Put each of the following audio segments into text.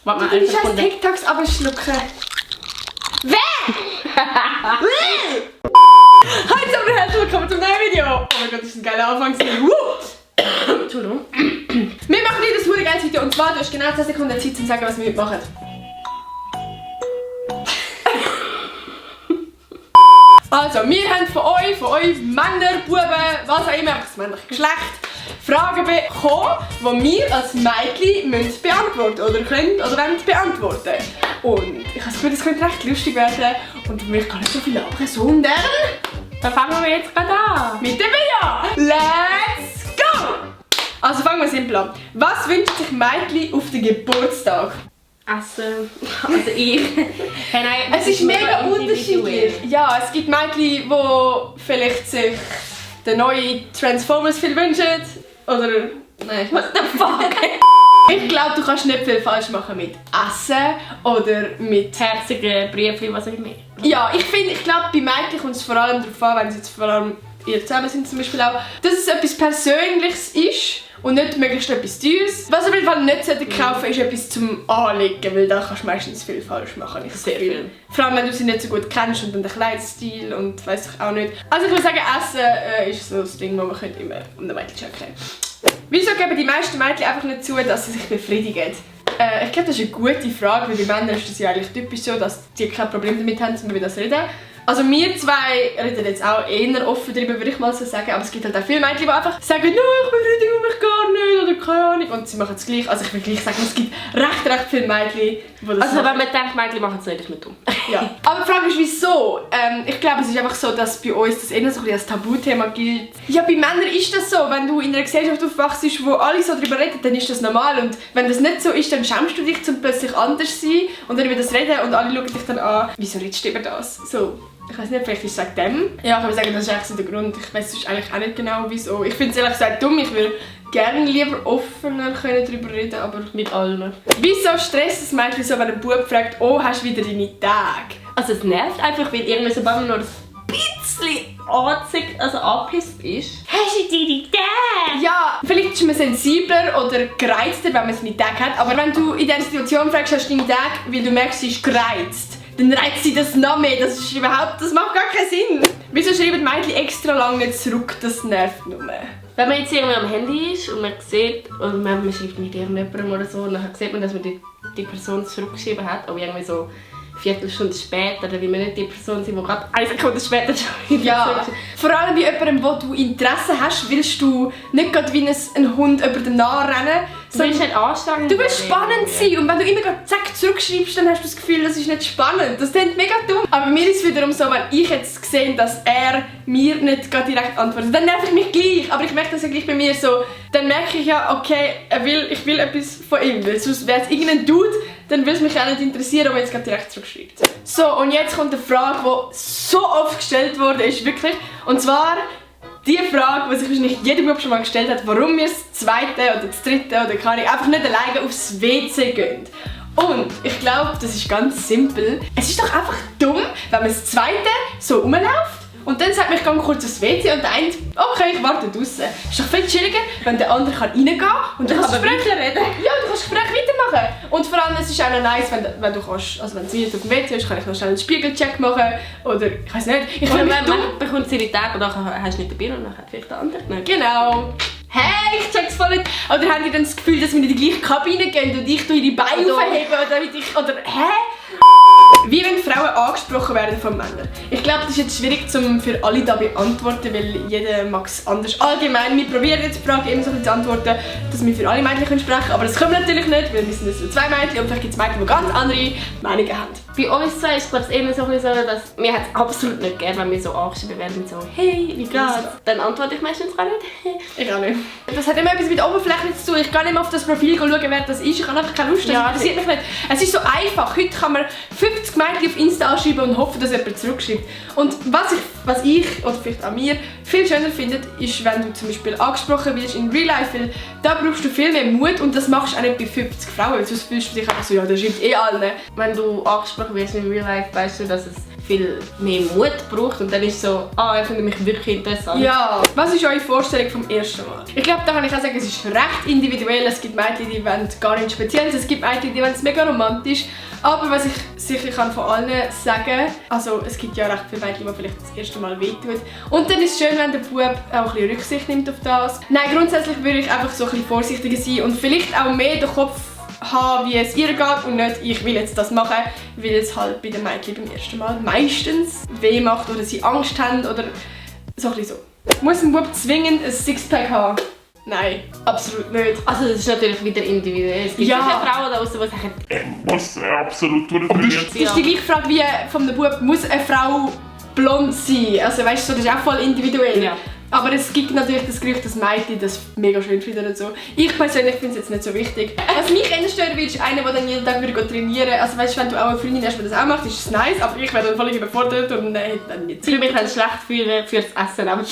Warte mal, Du willst als TikToks abschlucken. Wer? Hallo und herzlich willkommen zum neuen Video. Oh mein Gott, das ist ein geiler Anfang. Entschuldigung. Wir machen heute ein super geiles Video und zwar, du hast genau 10 Sekunden Zeit, um zu sagen, was wir heute machen. Also, wir haben von euch Männer, Buben, was auch immer, das männliche Geschlecht, Fragen bekommen, die wir als Mädchen beantworten oder können oder wollen beantworten. Und ich habe das Gefühl, das könnte recht lustig werden und ich möchte gar nicht so viel labern, sondern Dann fangen wir jetzt gerade an. mit dem Video! Let's go! Also fangen wir simpel an. Was wünscht sich Mädchen auf den Geburtstag? Essen. Also ich. Hey, nein, Es ist mega unterschiedlich. Ja, es gibt Mädchen, die vielleicht sich den neuen Transformers-Film wünschen. Oder... Nein, What the fuck? ich glaube, du kannst nicht viel falsch machen mit Essen oder mit... Herzige Briefe, was auch immer. Ja, ich glaube, bei Mädchen kommt es vor allem darauf an, wenn sie jetzt vor allem ihr zusammen sind zum Beispiel auch, dass es etwas Persönliches ist und nicht möglichst etwas Teures. Was auf jeden Fall nicht kaufen ist etwas zum Anlegen, weil da kannst du meistens viel falsch machen. Sehr viel. Vor allem, wenn du sie nicht so gut kennst und dann den Kleidungsstil und weiss ich auch nicht. Also ich würde sagen, Essen ist so das Ding, das man immer um den Mädchen checken könnte. Wieso geben die meisten Mädchen einfach nicht zu, dass sie sich befriedigen? Ich glaube, das ist eine gute Frage, weil bei Männern ist das ja eigentlich typisch so, dass die kein Problem damit haben, über das zu reden. Also wir zwei reden jetzt auch eher offen darüber, würde ich mal so sagen, aber es gibt halt auch viele Mädchen, die einfach sagen, «No, ich befriedige mich gar nicht» oder «keine Ahnung» und sie machen es gleich. Also ich will gleich sagen, es gibt recht viele Mädchen, die das Also machen. wenn man denkt, Mädchen machen es nicht, ist man dumm. Ja. Aber die Frage ist, wieso? Ich glaube, es ist einfach so, dass bei uns das eher so ein als Tabuthema gilt. Ja, bei Männern ist das so. Wenn du in einer Gesellschaft aufwachst, wo alle so darüber reden, dann ist das normal. Und wenn das nicht so ist, dann schämst du dich, zum plötzlich anders zu sein und dann über das reden und alle schauen dich dann an. Wieso redest du über das? So. Ich weiß nicht, vielleicht ist es wegen dem. Ja, ich würde sagen, das ist eigentlich so der Grund. Ich weiß sonst eigentlich auch nicht genau, wieso. Ich finde es ehrlich gesagt dumm. Ich würde gerne lieber offener darüber reden, aber Mit allen. wieso stresst es Mädchen so, wenn ein Bub fragt, «Oh, hast du wieder deine Tage?» Also es nervt einfach, weil irgendwie sobald man nur ein bisschen angepisst ist. Hast du deine Tage? Ja, vielleicht ist man sensibler oder gereizter, wenn man seine Tage hat. Aber wenn du in dieser Situation fragst, «Hast du deine Tage?» weil du merkst, sie ist gereizt, dann reizt sie das noch mehr. Das macht gar keinen Sinn. Wieso schreiben die Mädchen extra lange nicht zurück? Das nervt nur. Wenn man jetzt irgendwie am Handy ist und man sieht, oder man schreibt mit irgendjemandem oder so, und dann sieht man, dass man die Person zurückgeschrieben hat, aber irgendwie so eine Viertelstunde später, weil wir nicht die Person sind, die gerade 1 Sekunde später schon wieder Ja, vor allem bei jemandem, wo du Interesse hast, willst du nicht gerade wie ein Hund über den Nahen rennen. Du willst nicht anstrengend. Du willst spannend sein und wenn du immer gerade zack zurückschreibst, dann hast du das Gefühl, das ist nicht spannend. Das klingt mega dumm. Aber mir ist es wiederum so, wenn ich jetzt sehe, dass er mir nicht gerade direkt antwortet, dann nerv ich mich gleich. Aber ich merke das ja gleich bei mir so. Dann merke ich ja, okay, ich will etwas von ihm. Weil sonst wäre es irgendein Dude, dann würde es mich auch nicht interessieren, ob er jetzt gerade direkt zurückschreibt. So, und jetzt kommt eine Frage, die so oft gestellt wurde, ist wirklich. Und zwar die Frage, die sich wahrscheinlich jeder Bub schon mal gestellt hat, warum wir das zweite oder das dritte oder keine Ahnung, einfach nicht alleine aufs WC gehen. Und ich glaube, das ist ganz simpel. Es ist doch einfach dumm, wenn man das zweite so rumläuft und dann sagt man, ich gehe kurz aufs WC und der eine, okay, ich warte draußen. Ist doch viel chilliger, wenn der andere reingehen kann und dann kannst du weiterreden. Ja, du kannst das Gespräch weitermachen. Und vor allem, es ist auch noch nice, wenn du kannst, also wenn sie nicht auf dem WC ist, kann ich noch schnell einen Spiegelcheck machen oder ich weiß nicht. Ich Oder finde mich dumm. man bekommt seine Tage und dann hast du nicht dabei und dann hat vielleicht der andere nicht. Genau. Hey, ich check's voll nicht. Oder haben die dann das Gefühl, dass wir in die gleiche Kabine gehen und ich ihre Beine aufheben oder hä? Wie wenn Frauen angesprochen werden von Männern? Ich glaube, das ist jetzt schwierig für alle da beantworten, weil jeder mag es anders. Allgemein, wir probieren jetzt die Frage immer so zu antworten, dass wir für alle Mädchen sprechen können, aber das können wir natürlich nicht, weil wir sind jetzt nur 2 Mädchen und vielleicht gibt es Mädchen, die ganz andere Meinungen haben. Bei uns zwei ist es eher so, dass wir es absolut nicht gerne, wenn wir so angeschrieben werden, so «Hey, wie geht's?» Dann antworte ich meistens gar nicht. Ich auch nicht. Das hat immer etwas mit Oberfläche zu tun. Ich gehe nicht mehr auf das Profil schauen, wer das ist. Ich habe einfach keine Lust, das interessiert mich nicht. Es ist so einfach. Heute kann man 50 Mädchen auf Insta anschreiben und hoffen, dass jemand zurückschreibt. Und was ich oder vielleicht auch mir viel schöner finde, ist, wenn du zum Beispiel angesprochen wirst in Real Life, weil da brauchst du viel mehr Mut und das machst du auch nicht bei 50 Frauen, weil sonst fühlst du dich einfach so, ja, das schreibt eh alle. Wenn du angesprochen wirst in Real Life, weißt du, dass es viel mehr Mut braucht und dann ist es so, ich finde mich wirklich interessant. Ja, was ist eure Vorstellung vom ersten Mal? Ich glaube, da kann ich auch sagen, es ist recht individuell. Es gibt Mädchen, die wollen gar nichts Spezielles, es gibt Mädchen, die wollen es mega romantisch. Aber was ich sicher kann von allen sagen, also es gibt ja recht viele Mädchen, die vielleicht das erste Mal wehtun. Und dann ist es schön, wenn der Bub auch ein bisschen Rücksicht nimmt auf das. Nein, grundsätzlich würde ich einfach so ein bisschen vorsichtiger sein und vielleicht auch mehr den Kopf haben, wie es ihr geht und nicht, ich will jetzt das machen, weil es halt bei den Mädchen beim ersten Mal meistens weh macht oder sie Angst haben oder so ein bisschen so. Muss ein Bub zwingend ein Sixpack haben? Nein, absolut nicht. Also das ist natürlich wieder individuell. Es gibt Ja. sicher Frauen da draußen, die sagen, Muss absolut durchtrainiert Das ist die gleiche Frage wie von dem Bub, muss eine Frau blond sein? Also weißt du, das ist auch voll individuell. Ja. Aber es gibt natürlich das Gerücht, dass Mädchen das mega schön finden und so. Ich persönlich finde es jetzt nicht so wichtig. Was mich eher stören würde, ist einer, der dann jeden Tag würde trainieren würde. Also weißt du, wenn du auch eine Freundin hast, die das auch macht, ist es nice, aber ich wäre dann völlig überfordert und hätte dann nicht ich würde mich dann schlecht fühlen für das Essen. Aber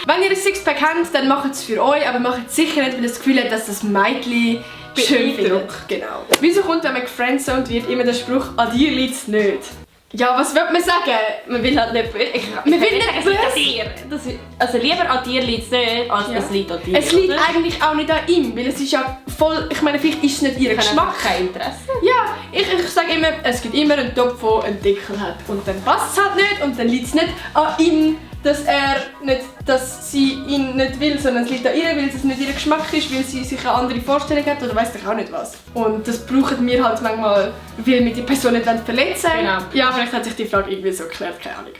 Wenn ihr ein Sixpack habt, dann macht es für euch, aber macht es sicher nicht, weil ihr das Gefühl habt, dass das Mädchen schön findet. Genau. Wieso kommt, wenn man gefriendzoned wird, immer der Spruch, an dir liegt es nicht? Ja, was will man sagen? man will halt nicht Man will nicht es liegt an dir. Also lieber an dir liegt es nicht, als Ja. es liegt an dir. Es liegt oder? eigentlich auch nicht an ihm, weil es ist ja voll, ich meine, vielleicht ist es nicht ihr Ich habe Geschmack. einfach kein Interesse. Ja, ich sage immer, es gibt immer einen Topf, der einen Deckel hat. Und dann passt es halt nicht und dann liegt es nicht an ihm, dass sie ihn nicht will, sondern es liegt an ihr, weil es nicht ihr Geschmack ist, weil sie sich eine andere Vorstellung hat oder weiss ich auch nicht was. Und das brauchen wir halt manchmal, weil wir die Person nicht verletzen wollen. Genau. Ja, vielleicht hat sich die Frage irgendwie so geklärt, keine Ahnung.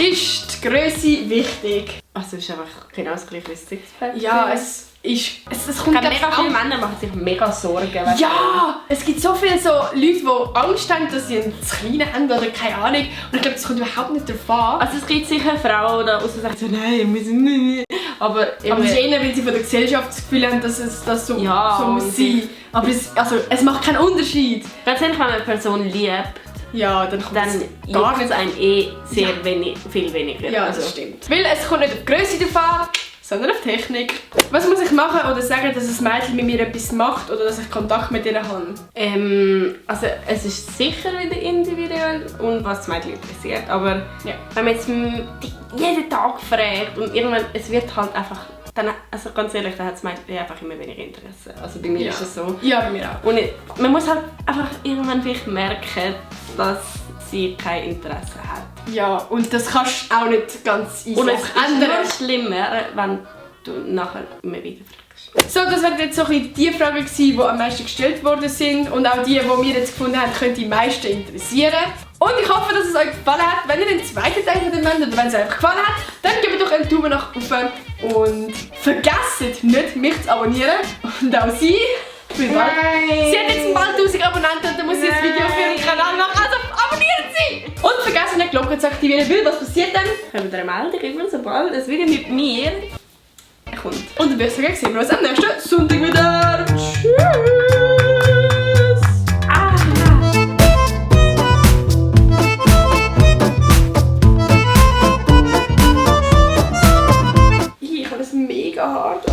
Ist die Grösse wichtig? Also es ist einfach genau das gleiche wie das Sixpack. Ja, es Ich kommt glaube, mega auch- viele Männer machen sich mega Sorgen. weißt du? Ja! Es gibt so viele so Leute, die Angst haben, dass sie einen zu kleinen haben oder keine Ahnung. Und ich glaube, das kommt überhaupt nicht darauf an. Also es gibt sicher Frauen da draussen, die sagen so, nein, wir sind nicht. Aber Aber es ist irgendwie- eher, weil sie von der Gesellschaft das Gefühl haben, dass es das so, Ja, so muss sein. Aber es macht keinen Unterschied. ganz ehrlich, wenn man eine Person liebt, Ja, dann kommt dann es juckt es einem sehr viel weniger. Ja, also. das stimmt. Weil es kommt nicht auf die Grösse drauf an, sondern auf Technik. Was muss ich machen oder sagen, dass ein Mädchen mit mir etwas macht oder dass ich Kontakt mit ihr habe? Also es ist sicher wieder individuell und was das Mädchen interessiert, aber Ja. wenn man jetzt jeden Tag fragt und irgendwann, es wird halt einfach, dann, also ganz ehrlich, dann hat das Mädchen einfach immer weniger Interesse. Also bei mir Ja. ist es so. Ja, bei mir auch. Und man muss halt einfach irgendwann vielleicht merken, dass sie kein Interesse hat. Ja, und das kannst du auch nicht ganz Und es einfach ist ändern. nur schlimmer, wenn du nachher immer wieder fragst. So, das wären jetzt so ein bisschen die Fragen gewesen, die am meisten gestellt worden sind und auch die wir jetzt gefunden haben, könnte die meisten interessieren. Und ich hoffe, dass es euch gefallen hat. Wenn ihr den zweiten Teil von dem wollt oder wenn es euch gefallen hat, dann gebt doch einen Daumen nach oben und vergesst nicht, mich zu abonnieren und auch sie. Sie hat jetzt bald 1000 Abonnenten und dann muss sie das Video für ihren Kanal machen, also abonnieren Sie! Und vergesst nicht, die Glocke zu aktivieren, weil was passiert dann? Kommt eine Meldung immer, sobald ein Video mit mir kommt. Und dann würde ich sagen, sehen wir uns am nächsten Sonntag wieder. Tschüss! Ich habe es mega hart.